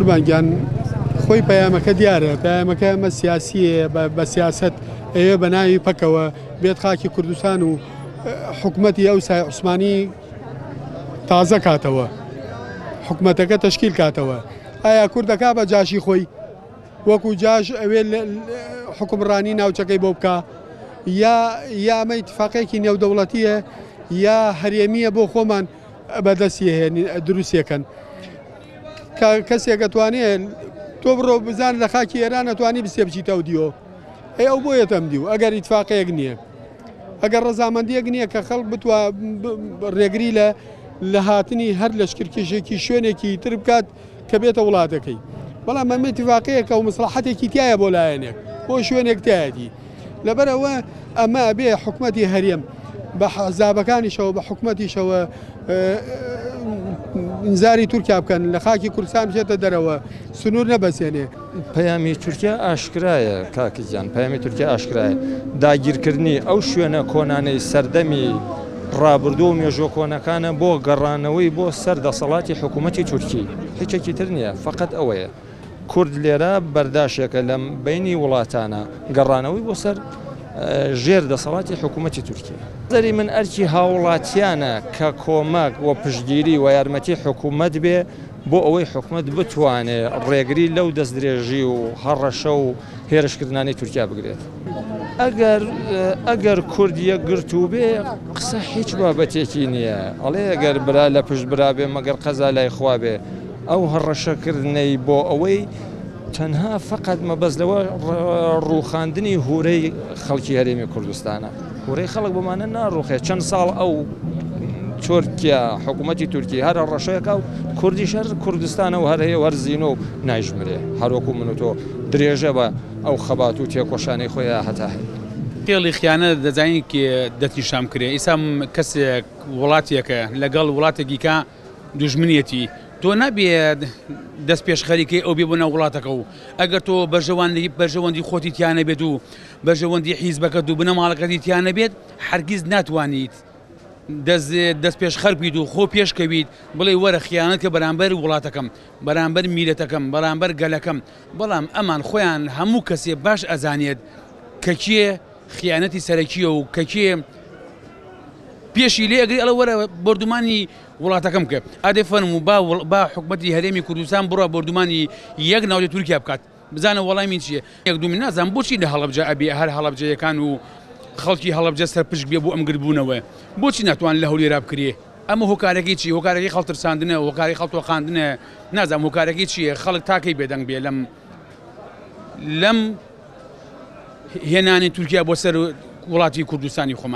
قوربان گیان خۆی پەیامەکە دیارە، پەیامەکە ئەمە سیاسییە، بە سیاسەت ئەیەوێ بە ناوی پەکەوە بێت خاکی کوردستان و حکومەتی ئەوسای عوسمانی تازە کاتەوە، حکومەتەکە تەشکیل کاتەوە. ئایا کورد دەکا بە جاشی خۆی وەکو جاش ئەوێ حکومڕانی ناوچەکەی بۆ بکا یا یا ئەمە ئیتفاقێکی نێودەوڵەتیە یا هەرێمیە بۆ خۆمان بەدەستی هێنین دروستێکەن کە کەسێک ئەتوانێ تۆ بڕۆ بزان لە خاکی ئێران ئەتوانی بسێ بچیتە ئەو دیۆ ئەی ئەو بۆیەتە ئەم دیو ئەگەر ئیتفاقەیەک نییە ئەگەر ڕەزامەندیەک نییە کە خەڵک بتوا ڕێگری لە لە هاتنی هەر لەشکرکێشێکی شوێنێکی تر بکات کە بێتە وڵاتەکەی بەڵام ئەمە ئیتفاقەیەکە و مسڵحەتێکی تایە بۆ لایەنێک بۆ شوێنێک تایەتی لەبەرئەوە ئەمە ئەبێ حکومەتی هەرێم بە حزابەکانیشەوە بە حکومەتیشەوە ئینزاری تورکیا بکەن لە خاکی کوردستان بچێتە دەرەوە سنوور نەبەزێنێ. پەیامی تورکیا ئاشکرایە کاکە گیان، پەیامی تورکیا ئاشکرایە، داگیرکردنی ئەو شوێنە کۆنانەی سەردەمی ڕابردوو و مێژووە کۆنەکانە بۆ گەڕانەوەی بۆ سەر دەسەڵاتی حکوومەتی تورکی، هیچێکی تر نییە، فەقەت ئەوەیە. کورد لێرە بەرداشێکە لە بەینی وڵاتانە گەڕانەوەی بۆ سەر ژێر دەسەڵاتی حکوومەتی تورکیا. نەزەری من ئەرکی هاووڵاتیانە کە کۆمەک و پشتگیری و یارمەتی حکوومەت بێ بۆ ئەوەی حکومەت بتوانێ ڕێگری لەو دەستدرێژی و هەڕەشە و هێرشکردنانەی تورکیا بگرێت. ئەگەر ئەگەر کورد یەکگرتوو بێ قسە هیچ بابەتێکی نییە ئەڵێ ئەگەر برا لە پشت برا بێ مەگەر قەزا لای خوا بێ ئەو هەڕەشەکردنەی بۆ ئەوەی تەنها فقط مەبەست لەوە ڕووخاندنی هورەی خەڵکی هەرێمی کوردستانە هورەی خەڵک بۆمانە ناڕوخێ چەند ساڵ ئەو تورکیا حکوومەتی تورکی هەر ڕەشەکە و کوردیش هەر کوردستانە و هەر هەیە و هەر زینۆ و نایژمرێ هەروەکو من و تۆ درێژە بە ئەو خەبات و تێکۆشانەی خۆی هەتا هەیە. فێڵی خیانەت دەزانین کێ دەستنیشان بکرێ ئیسا کەسێک وڵاتێکە لەگەڵ وڵاتێکیکە دوژمنیەتی تۆ نابێ دەست پێشخەریکەی ئەو بێ بۆ ناو وڵاتەکە و ئەگەر تۆ بەرژەوەندی بەرژەوەندی خۆتی تیا نەبێت و بەرژەوەندی حیزبەکەت و بنەماڵەکەتی تیا نەبێت هەرگیز ناتوانیت دەست دەست پێشخەر بیت و خۆ پێشکەویت بڵێ وەرە خیانەت کە بەرامبەر وڵاتەکەم بەرامبەر میلەتەکەم بەرامبەر گەلەکەم بەڵام ئەمان خۆیان هەموو کەسێ باش ئەزانێت کە کێ خیانەتی سەرەکیە و کە کێ پێشی لێ ئەگری ئەڵێ وەرە بۆردومانی وڵاتەکەم بکە ئادێ فەرموو با با حکومەتی هەرێمی کوردستان بڕوا بۆردومانی یەک ناوچەی تورکیا بکات بزانە وەڵامی چییە یەک دوو من نازانم بۆچی لە هەڵەبجە ئەبێ هەر هەڵەبجەیەکان و خەڵکی هەڵەبجە سەرپشک بێ بۆ ئەم گردبوونەوە بۆچی ناتوان لە هەولێرا بکرێ ئەمە هۆکارەکەی چی هۆکارەکەی خەڵترساندنە هۆکاری خەڵتۆقاندنە نازانم هۆکارەکەی چییە خەڵک تاکەی بێدەنگ بێ لەم لەم هێنانی تورکیا بۆ سەر وڵاتی کوردستانی خۆمان.